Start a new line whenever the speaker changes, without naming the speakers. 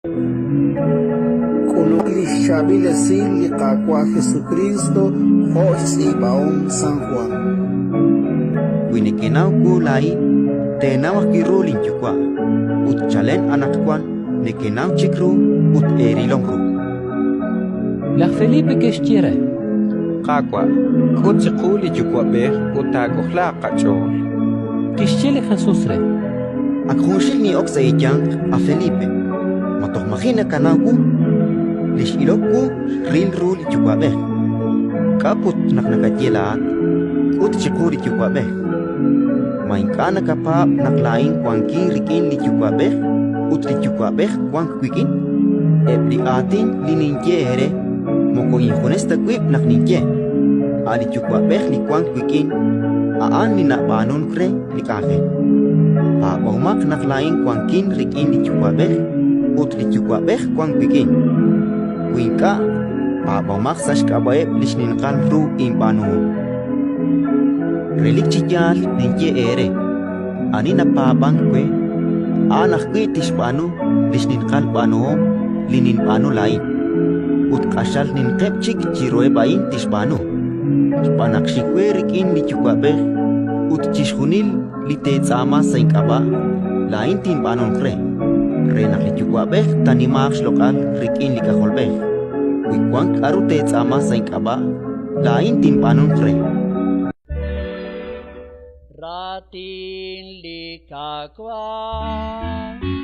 K'uluk li xChaab'il Esil li Qaawa' Jesukriist jo' xtz'iib'ahom San Jwan.
Wi nekenaw wu laa'in, teenaw ajwi' ru linYuwa', ut chalen anaqwan nekenaw chik ru ut eerilom ru.
Laj Felipe kixye re:
Qaawa', k'ut chiqu li Yuwa'b'ej ut taak'ojlaaq qach'ool.
Kixye li Jesus re:
Ak junxil nin'ok sa' eeyanq, a Felipe, ma toj maji' nakanaw wu? Li x'ilok wu xril ru li Yuwa'b'ej. K'a' put naq nakaye laa'at: «K'ut chiqu li Yuwa'b'ej»? Ma ink'a' nakapaab' naq laa'in wankin rik'in li Yuwa'b'ej ut li Yuwa'b'ej wank wik'in? Eb' li aatin li ninye eere moko injunes ta wib' naq ninye, a' li Yuwa'b'ej li wank wik'in, a'an li nab'aanunk re li k'anjel. Paab'ahomaq naq laa'in wankin rik'in li Yuwa'b'ej ut li Yuwa'b'ej wank wik'in. Wi ink'a', paab'ahomaq sa' xk'ab'a'eb' li xninqal ru inb'aanuhom. Relik chi yaal ninye eere: ani napaab'ank we, a'an ajwi' tixb'aanu li xninqal b'aanuhom li ninb'aanu laa'in, ut q'axal ninqeb' chik chiruheb' a'in tixb'aanu, xb'aan naq xik we rik'in li Yuwa'b'ej. Ut chixjunil li teetz'aama sa' ink'ab'a', laa'in tinb'aanunq re, re naq li Yuwa'b'ej taanimaaq xloq'al rik'in li K'ajolb'ej. Wi wank k'aru teetz'aama sa' ink'ab'a', laa'in tinb'aanunq re.
Raatin li Qaawa'.